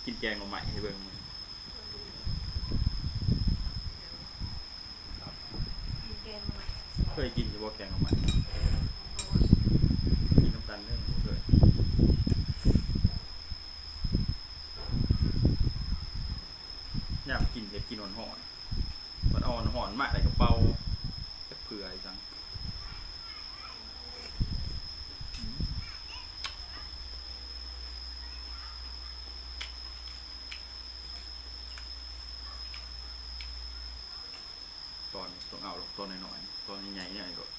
ກິນແກງໜໍ່ໄມ້ໃຫ້ເບິ່ງມື້ນີ້. ກິນແກງໜໍ່ໄມ້ ເຄີຍກິນຢູ່ບໍ່ແກງໜໍ່ໄມ້? ກິນນຳກັນເດີ ບໍ່ເຄີຍ. ຍາມກິນ ເຮັດກິນຮ້ອນໆ ບັດເອົາຮ້ອນໆມາ ແລ້ວກໍເປົ່າ ຈັກເພື່ອອີ່ຫຍັງ. ຕອນ ຕ້ອງເອົາດອກ ຕອນນ້ອຍໆ ຕອນໃຫຍ່ໆ ນີ້ໂລດ.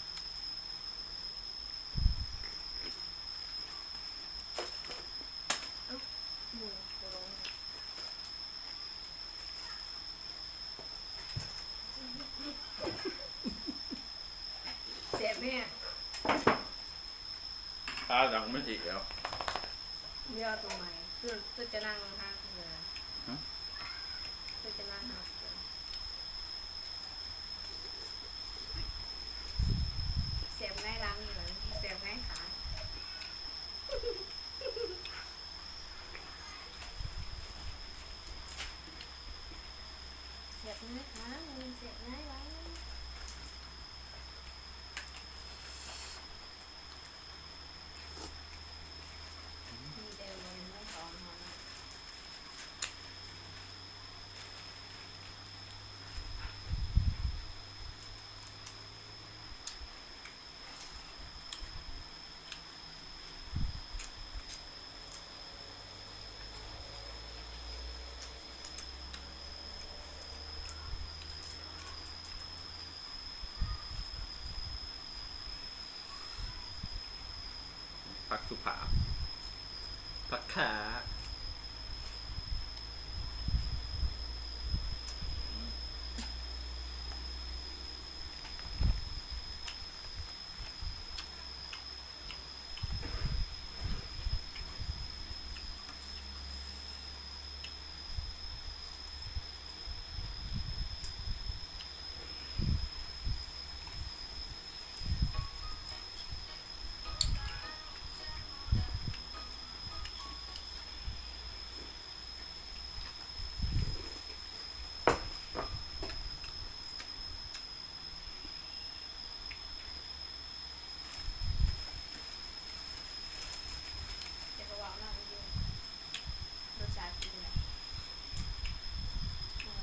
ແຊບແຮງ. ຕາດັງມັນອີກແລ້ວ. ດຽວຕົວໃໝ່ ຕົວ ຕົວຈະນັ່ງຫາເທື່ອ. ຮະ? ຕົວຈະນັ່ງຫາເທື່ອ. ແຊບໄງຫຼັງນີ້ລະ ແຊບໄງຂາ. ແຊບໄງຂາ ແຊບໄງຫຼັງ. ຜັກສຸພາບ ຜັກຂາ. ແຕ່ກໍເວົ້າເນາະ ລະຊາດເປັນຈັ່ງໃດ? ອືມ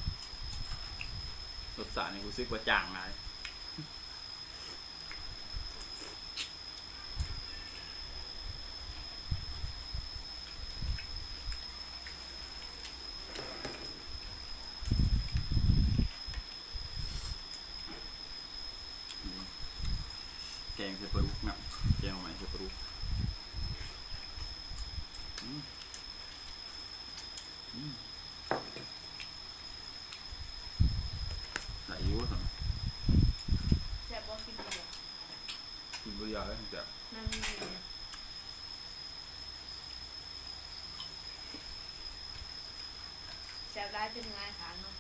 ລົດຊາດນີ້ຮູ້ສຶກວ່າຈາງຫຼາຍ. ແກງໃສ່ປາດຸກນຳ ແກງໜໍ່ໄມ້ໃສ່ປາດຸກ. ອືມ ອືມ ໄດ້ຢູ່ຊັ້ນ. ແຊບບໍ່? ກິນບໍ່? ກິນບໍ່ຢາກເລີຍ ແຊບ. ແຊບຫຼາຍ ເປັນຫຍັງອ້າຍຂານເນາະ.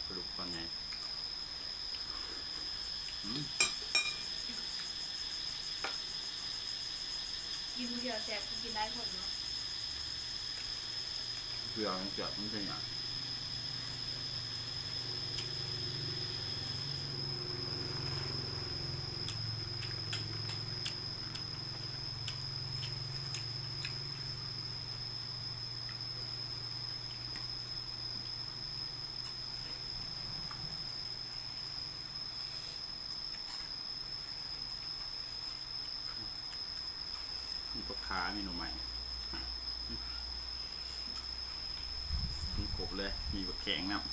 ປາດຸກຕອນໃຫຍ່. ອືມ ກິນຜູ້ດຽວແຊບ ກິນຫຼາຍຄົນເນາະ. ເພື່ອມັນແຊບ ມັນຈະຫຍາບ. ມີຜັກຂາ ມີໜໍ່ໄມ້ ມີຄົບເລີຍ ມີບັກແຂ້ງນຳ.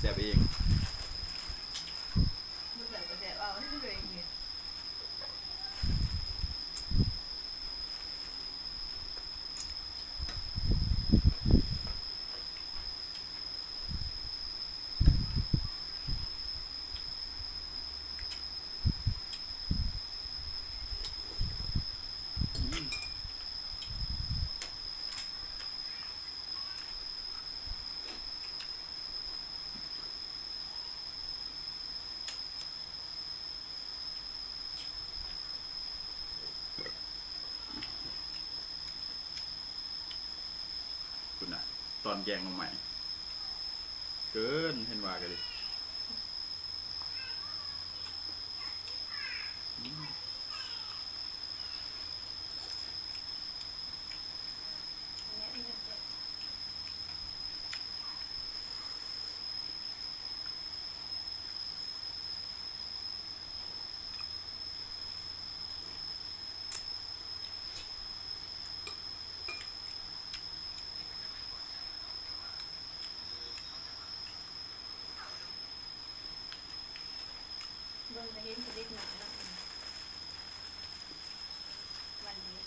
ແຊບເອງ. ບໍ່ແຊບກໍແຊບເອົາ ຕົວເອງເຮັດ. ພຸ້ນນະ ຕອນແກງໜໍ່ໄມ້ ເກີນ ເຫັນວ່າກໍດີ. ເບິ່ງກໍເຫັນແຕ່ເດັກນ້ອຍເນາະ ວັນເດັກ.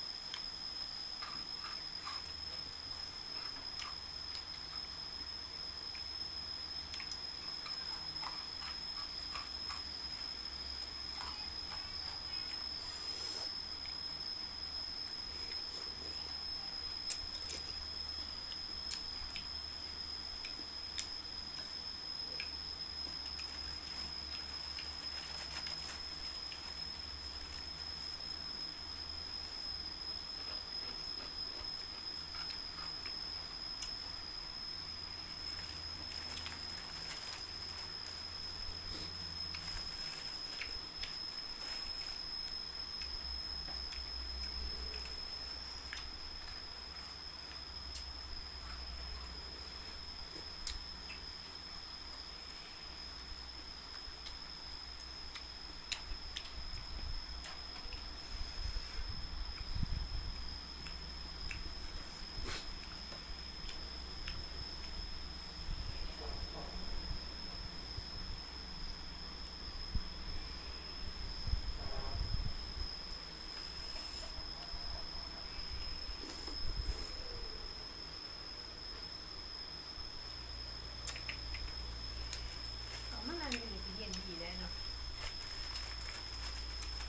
ເອົາມານັ່ງຢູ່ນີ້ກໍເຢັນດີແລ້ວເນາະ.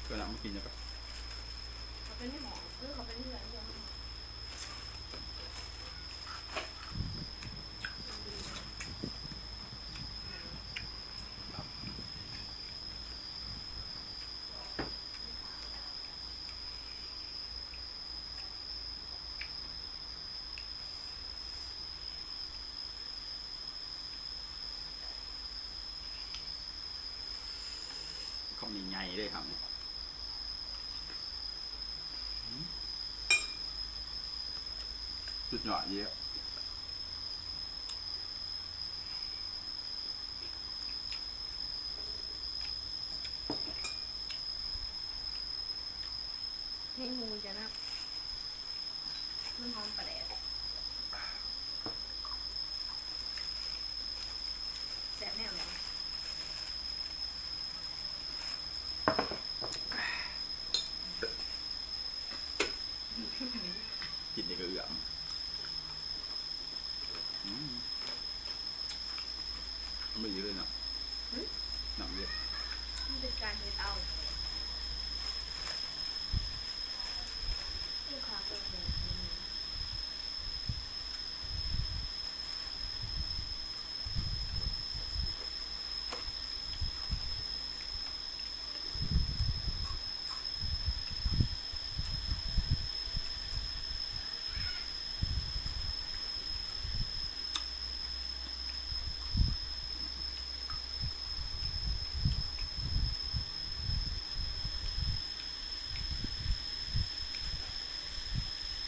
ເອົານ້ຳມາກິນແລ້ວກໍ ເຂົ້າໄປໃນໝໍ້ ເອີ ເຂົ້າໄປໃນເຮືອນ ເຮືອນ. ຄຳນີ້ໃຫຍ່ເດ້ຄຳນີ້ ອືມ ສຸດຍອດເລີຍ. ໃນໝູ່ຈ້ະນະ ມັນຫອມປາແດກ ແຊບແນວໃດ? ກິນນີ້ກໍເອື້ອມ. ອືມ ມັນບໍ່ອີກເລີຍເນາະ. ຫຶ? ນ້ຳເຢັນ ມັນເປັນການເຮັດເອົາ ລູກຄ້າເບິ່ງເບິ່ງ.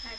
ໃຜ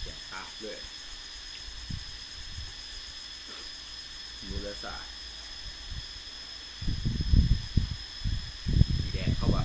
ແກງປາເລີຍ ບໍ່ເຫຼືອສາ ອີແດງເຂົາວ່າ